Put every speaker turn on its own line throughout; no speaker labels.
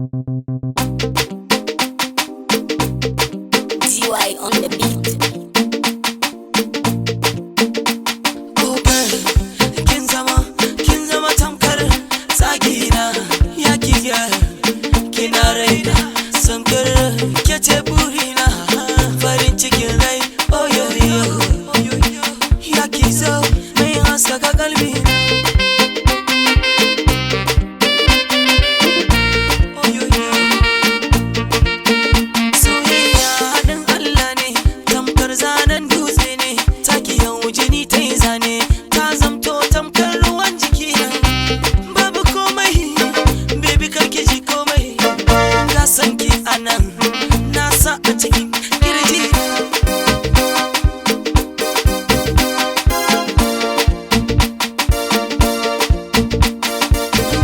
DY on the beat.
Oh girl, kin zama tamkar tsagina. Ya ki girl, kina raina, samkar ke ce burina, farin cikin rai. Oh yo yo, ya ki zo mai haskaka kalbi. Oh yo yo. Soyayya haɗin Allah ne, tamkar zanen dutse ne, taki yau jini ta yi zane, ta zamto tamkar ruwan jiki. Babu komai, baby, karki ji komai, ga san ki anan, na sa a cikin kirji.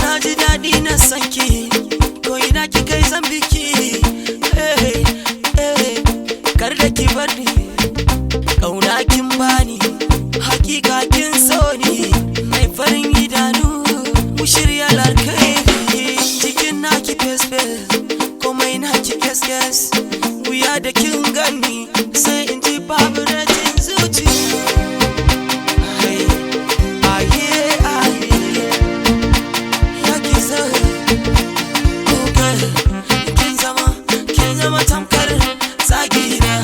Na ji daɗi na san ki, ko ina ki kai zan biki. Hey, hey, kar da ki bar ni, ƙauna kin bani, hakika kin so ni, mai farin idanu, mu shirya larkai. Jikin naki fes fes, komai naki kes kes, wuya da kin gani, sai in ji babu rajin zuci. Ai, aye, aye. Ya ki zo, oh girl, kin zama tamkar tsagina.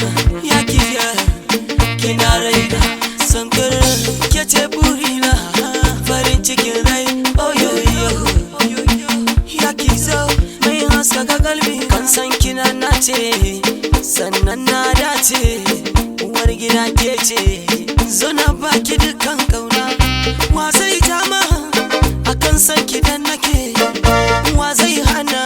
Ya ki girl, kina raina, sankar ke ce burina, farin cikin rai. Oh yo yo, ya ki zo mai haskaka kalbi. Kan san kina nace, sannan na dace, uwar gida ke ce, zo na baki dukkan kauna. Wa zai jama akan san ki dan nake, wa zai hana?